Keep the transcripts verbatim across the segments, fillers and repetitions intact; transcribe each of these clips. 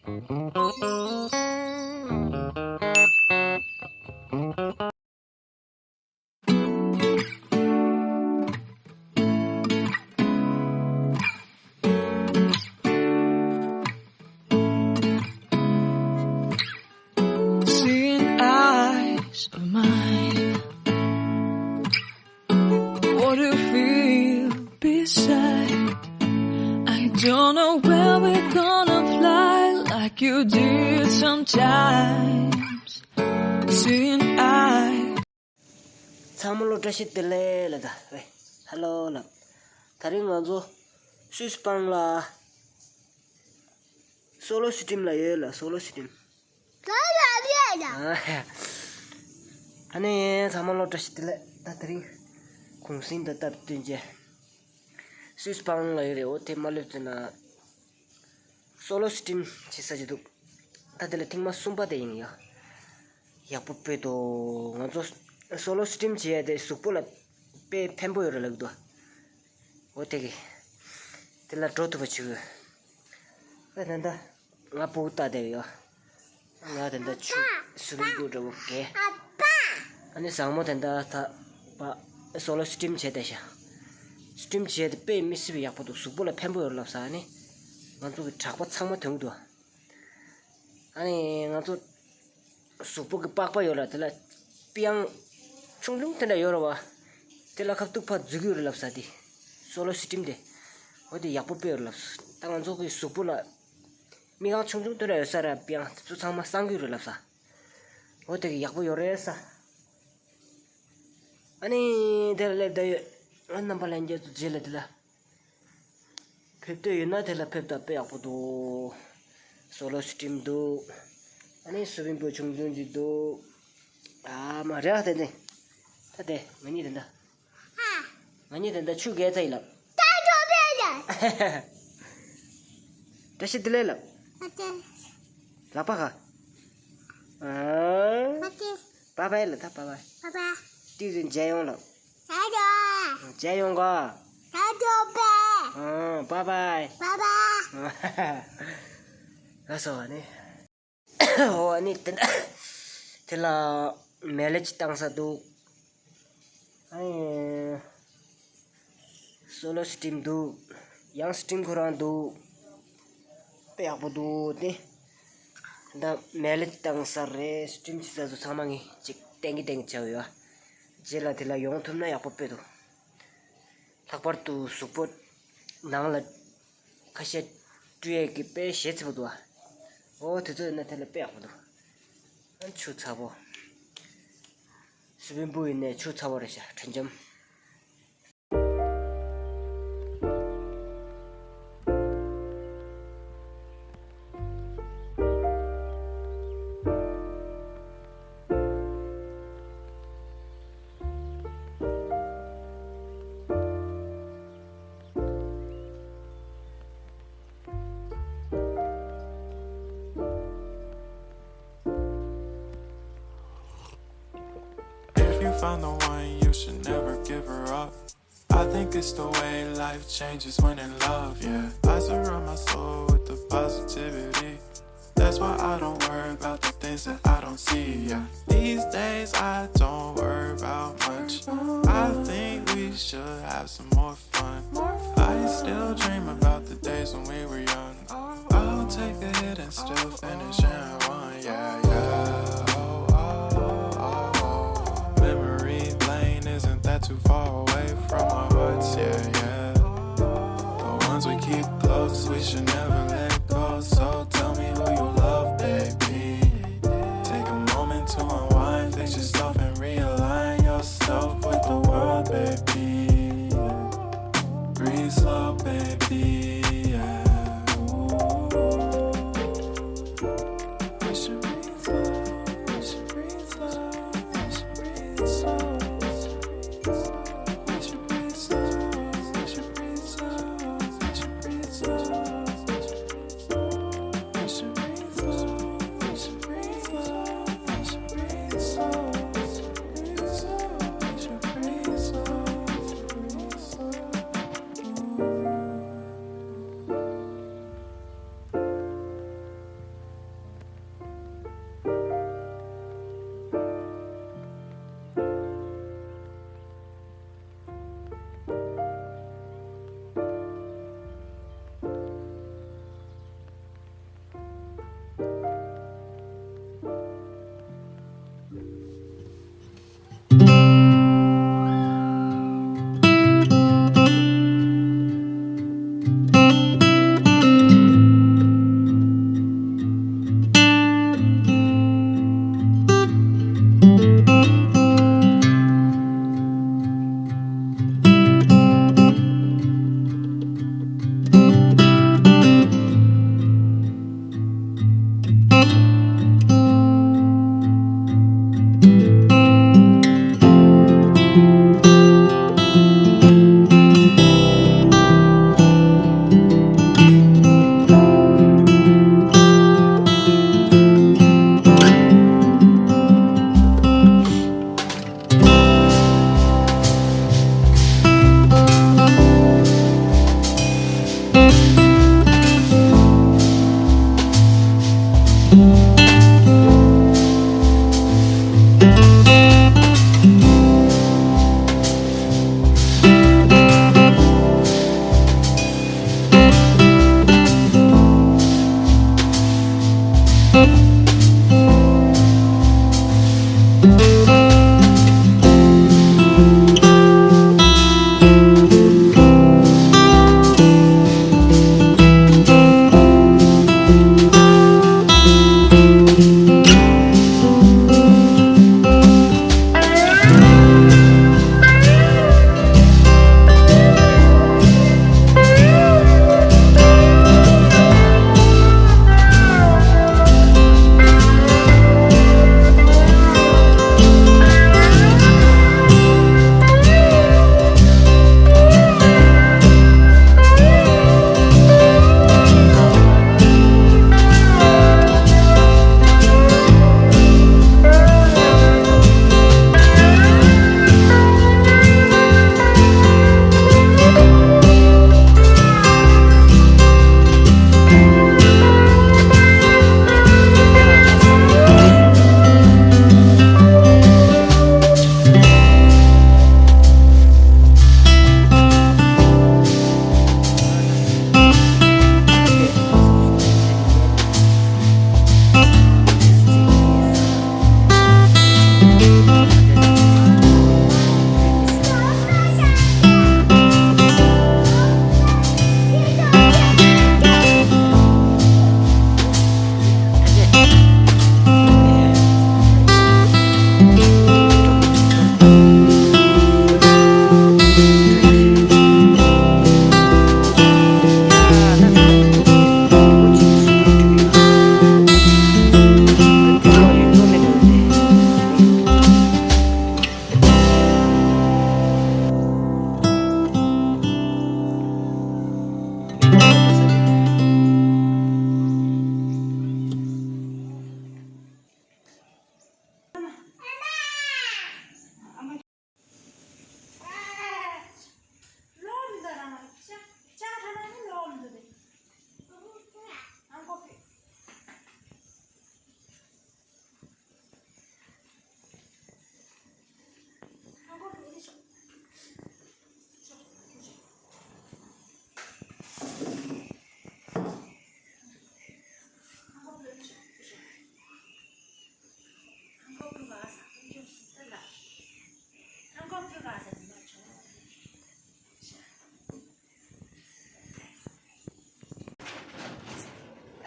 Seeing eyes of mine. What do you feel beside? I don't know where we're gonna fly like you did sometimes. Seeing eyes. ཚང་མ་ལ་བཀྲ་ཤིས་བདེ་ལེགས་ལ་ད་ཧེ་ཧ་ལོ་ལབ། ད་རིང་ང་ཚོ་སུད་སི་སྤང་ལ་སོ་ལོ་སི་ཊིམ་ལ་ཡོད་ལ། སོ་ལོ་སི་ཊིམ། ཨ་ནི་ཚང་མ་ལ་བཀྲ་ཤིས་བདེ་ལེགས། ད་དེ་རིང་གུང་སེང་དང་སྟབས་བསྟུན་བྱས་སུད་སི་སྤང་ལ་ཡོད་རེད། འོ་དེ་མ་སླེབས་ཚེ་ན་སོ་ལོ་སི་ཊིམ་བྱེད་ས་ཅིག་འདུག་ད་དེ་ལ་ཐེངས་མ་གསུམ་པ་དེ་ཡིན་ཡ། ཡག་པོ་དཔེ་འདུག་ང་ཚོ་སོ་ལོ་སི་ཊིམ་བྱེད་ཡ་དེ་གཟུགས་པོ་ལ་དཔེ་ཕན་པོ་ཡོད་རེད་ལབ་འདུག་འོ་དེ་གི་དེ་ལ་འགྲོ་ཐུབ་པ་བྱེད་དགོས། ཨ་ད་ད་ང་སྤུ་གུ་ལྟ་བསྡད་ཡོད། ང་དེ་འདྲ་ཆུ་སུ་མི་འདུག་འདྲ་བོ་གས། ཨ་ནི་བཟང་མོ་དེ་འདྲ་ད་པ་སོ་ལོ་སི་ཊིམ་བྱས་བསྡད་ཤག་སི་ཊིམ་བྱས་ཏེ་དཔེ་མི་སྲིད་པའི་ཡག་པོ་འདུག་གཟུགས་པོ་ལ་ཕན་པོ་ཡོད་ལབ་ས། ཨ་ནི་ང་ཚོ་གི་གྲགས་པ་ཚང་མ་ཐོན་གི་འདུག་ཨ་ནི་ང་ཚོ་གཟུགས་པོ་གི་པགས་པ་ཡོད་ལ་དེ་ལ་པི་ཡང་ཆུང་ཆུང་དེ་འདྲ་ཡོད་རེད་བ། དེ་ལ་ཁ་ཐུག་ཕར་འཛུལ་གི་ཡོད་རེད་ལབ་ས་དེ་སོ་ལོ་སི་ཊིམ་དེ། འོ་དེ་ཡག་པོ་དཔེ་ཡོད་རེད་ལབ་ས། ད་ང་ཚོ་གི་གཟུགས་པོ་ལ། མིག་ཁང་ཆུང་ཆུང་དེ་འདྲ་ཡོད་ས་ར་པི་ཡང་དེ་ཚོ་ཚང་མ་གསང་གི་རེད་ལབ་ས། འོ་དེ་གི་ཡག་པོ་ཡོད་རེད་ས། ཨ་ནི་དེ་ལ་སླེབས་བསྡད་ཡོད། ཨ་རྣམ་པ་ལྷན་རྒྱས་ཚོ་རྗེས་ལ་དེ་ལ་ཕེབས་འདོད་ཡོད་ན་དེ་ལ་ཕེབས་ད་དཔེ་ཡག་པོ་འདུག་སོ་ལོ་སི་ཊིམ་འདུག་ཨ་ནི་སུ་བིང་པུལ་ཆུང་ཆུང་ཅིག་འདུག་ཨ་མ་རེད་ཨ་དེ་དེ། ད་དེ་ང་གཉིས་དེ་འདྲ། ང་གཉིས་དེ་འདྲ་ཆུ་རྐྱལ་ཚ་ཡིན་ལབ། ད་འགྲོ་བས་ལ། བཀྲ་ཤིས་བདེ་ལེགས་ལབ། ཨ་ཅེ། ལག་པ་ག་ཨ། ཨ་ཅེ། བཱའི་བཱའི་ལབ། ད་བཱའི་བཱའི། བཱའི་བཱའི། ཏིག་ཙམ་མཇལ་ཡོང་ལབ། ད་འགྲོ། མཇལ་ཡོང་ག་ད་འགྲོ་བས། ཨ་བཱའི་བཱའི། བཱའི་བཱའི། ལགས་སོ་ཨ་ནི། འོ་ཨ་ནི་དེ་འདྲ། དེ་ལ་མེ་ལེ་ཅིག་བཏང་ས་འདུག་ཨ་ནི་སོ་ལོ་སི་ཊིམ་འདུག་ཡང་སི་ཊིམ་ཁོ་རང་འདུག་དཔེ་ཡག་པོ་འདུག་དེ་ད་མེ་ལེ་ཅིག་བཏང་ས་རེད། སི་ཊིམ་བྱེད་ས་ཚོ་ཚང་མ་ངས་ཅིག་ཏན་གི་ཏན་གི་བྱ་བ་ཡོད། རྗེས་ལ་དེ་ལ་ཡོང་ཐུབ་ན་ཡག་པོ་དཔེ་འདུག་ལྷག་པར་དུ་གཟུགས་པོ་ནང་ལ་ཁ་ཤས་བཀྲུ་ཡས་ཀྱི་དཔེ་ཞེ་ཚ་པོ་འདུག་ཨ། འོ་དེ་ཚོ་ཡིན་ན་དེ་ལ་དཔེ་ཡག་པོ་འདུག་ཨ་ཆུ་ཚ་པོ། སུ་བིང་པུལ་ཡིན་ནའི་ཆུ་ཚ་པོ་རེད་ཤག་དྲི་འཇམ། If you find the one, you should never give her up. I think it's the way life changes when in love, yeah. I surround my soul with the positivity. That's why I don't worry about the things that I don't see, yeah. These days I don't worry about much. I think we should have some more fun. I still dream about the days when we were young. I'll take a hit and still finish in one, yeah, yeah. Oh, oh, oh, oh. Memory lane isn't that too far away from our hearts, yeah, yeah. The ones we keep close, we should never let go. So tell me who you love, baby. Take a moment to unwind, fix yourself and realign yourself with the world, baby. Breathe slow, baby, yeah. Ooh. We should breathe slow, we should breathe slow, we should breathe slow. We should breathe slow, we should breathe slow, we should breathe slow.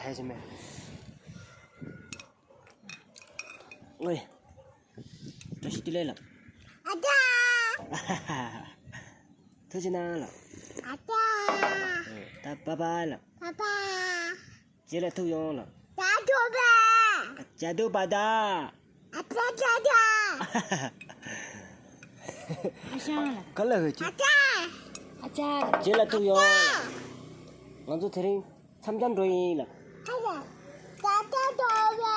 ཧེ་ཞེ་མེ། ཨོའི། བཀྲ་ཤིས་བདེ་ལེགས་ལགས། ཨ་ཅག་ཐུགས་རྗེ་གནང་ལགས། ཨ་ཅག་ད་པ་པ་ལགས། པ་པ། རྗེས་ལ་ཐུག་ཡོང་ལགས། ད་ཐུག་པ། ཇ་དུ་པ་ད། ཨ་ཅག་ཅག་ཅག་ཨ་ཞང་ལགས། ག་ལ་ཧོད་ཅི། ཨ་ཅག་ཨ་ཅག་རྗེས་ལ་ཐུག་ཡོང་ལགས། ང་ཚོ་དེ་རིང་མཚམས་འཇོག་འགྲོ་ཡིན་ལགས། ཧ་ལ། ད་ད་འགྲོ་བས།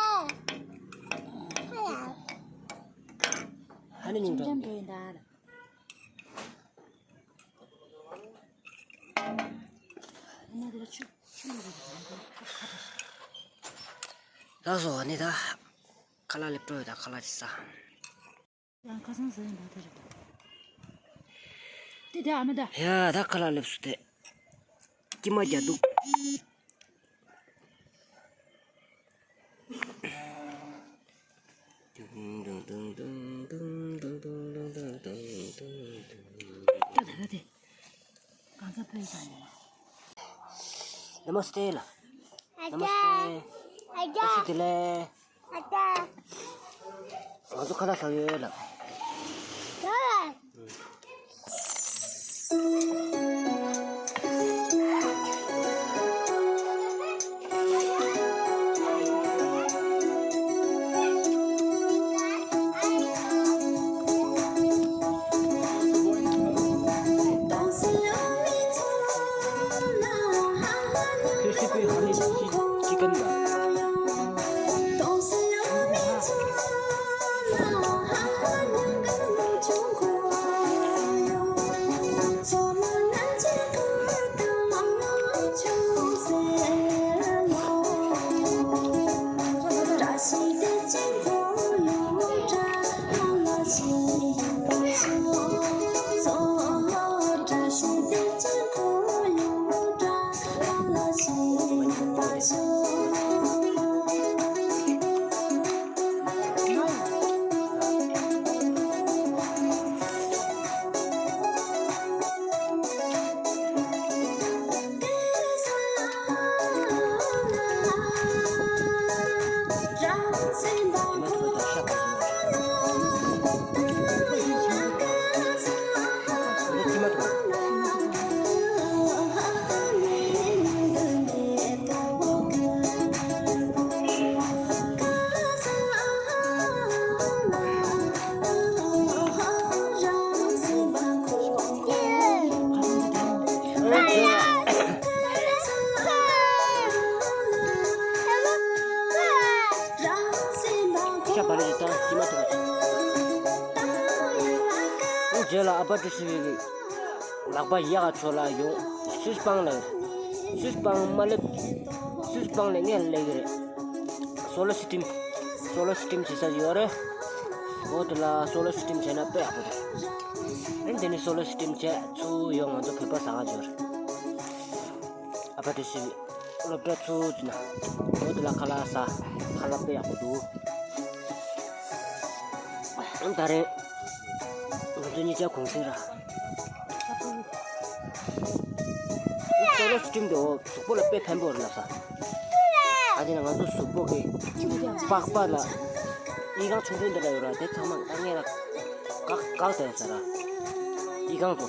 ཧ་ལ། ཧ་ནི་ཉིན་འགྲོ། མཚམས་འཇོག་འགྲོ་ཡིན་ད་ལགས། ལགས་སོ། ཨ་ནི་ད་ཁ་ལག་སླེབས་འགྲོ་ཡོད། ད་ཁ་ལག་ཅིག་ཟ། ཡང་ཁ་སང་ཟ་ཡིན་པ་དེ་རེད་ད། དེ་དེ་ཨ་མ་ད། ཡ་ད་ཁ་ལག་སླེབས་སོང་སྟེ། སྐྱིད་མ་རྒྱག་འདུག་ད་ད་དེ། གང་ཟག་ཕུད་ཀྱང་ཡིན། ནམ་སྟེ་ལ། ནམ་སྟེ། ཨ་ཅག་ཨ་ཅག་ཨ་ཅག་ལགས། ང་ཚོ་ཁ་ལག་ཟ་ཡོད་ལགས། ཤ་བ་ལི་ཞིག་བཏང་། ཤི་མ་ཐུབ་པ་བྱུང་། རྗེས་ལ་ཨ་ཕ་ཀྲུའུ་ཞི་བི་གི་ལག་པ་ཡག་ཆོག་ལ་ཡོང་། སུས་སྤང་ལ། སུས་སྤང་མ་ལེབ། སུས་སྤང་ལ་ངས་ལེགས་རེད། སོ་ལོ་སི་ཊིམ། སོ་ལོ་སི་ཊིམ་བྱེད་ས་ཡོད་རེད། འོ་དེ་ལ་སོ་ལོ་སི་ཊིམ་བྱས་ན་དཔེ་ཡག་པོ་རེད། ཨ་ནི་དེ་ནི་སོ་ལོ་སི་ཊིམ་བྱས་ཚུར་ཡོང་ང་ཚོ་བོད་པ་ཟ་ག་འབྱོར། ཨ་ཕ་ཀྲུའུ་ཞི་བི་སློབ་གྲྭ་ཚུར་འཛུལ་ན། འོ་དེ་ལ་ཁ་ལག་ཟ། ཁ་ལག་དཔེ་ཡག་པོ་འདུག་ཨ་ནི་ད་རེས་ང་ཚོ་གཉིས་ཆ་གུང་སེང་ར། སོ་ལོ་སི་ཊིམ་དེ་འོ་གཟུགས་པོ་ལ་དཔེ་ཕན་པོ་རེད་ལབ་ས། ཨ་དེ་ན་ང་ཚོ་གཟུགས་པོ་གི་པགས་པ་ལ་ཨི་ཁང་ཆུང་ཆུང་འདི་འདྲ་ཡོད་ར། དེ་ཚང་མ་ད་ངས་ར་བཀག་བཀག་བསྡད་ས་ར། ཨི་ཁང་དུ་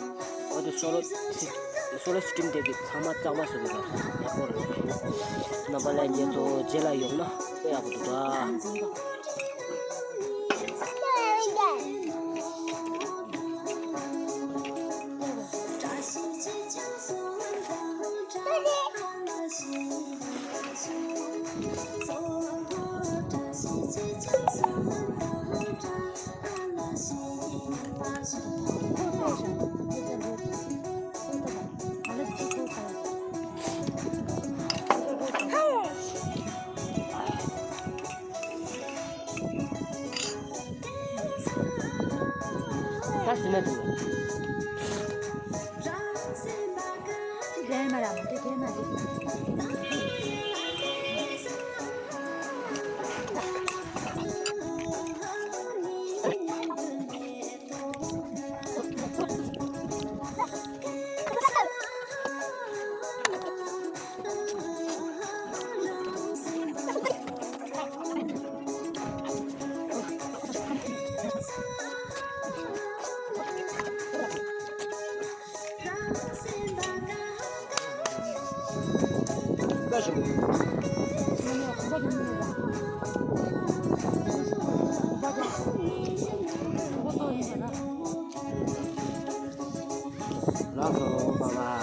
འོ་དེ་སོ་ལོ་སི་སོ་ལོ་སི་ཊིམ་དེ་གི་ཚང་མ་གཙང་མ་བཟོ་གི་ར། ཡག་པོ་རེད། རྣམ་པ་ལྷན་རྒྱས་ཚོ་རྗེས་ལ་ཡོང་ན་དཔེ་ཡག་པོ་འདུག་ད། ད་ཟིན་ན་འདུག་ལགས་སོ་པ་ལགས།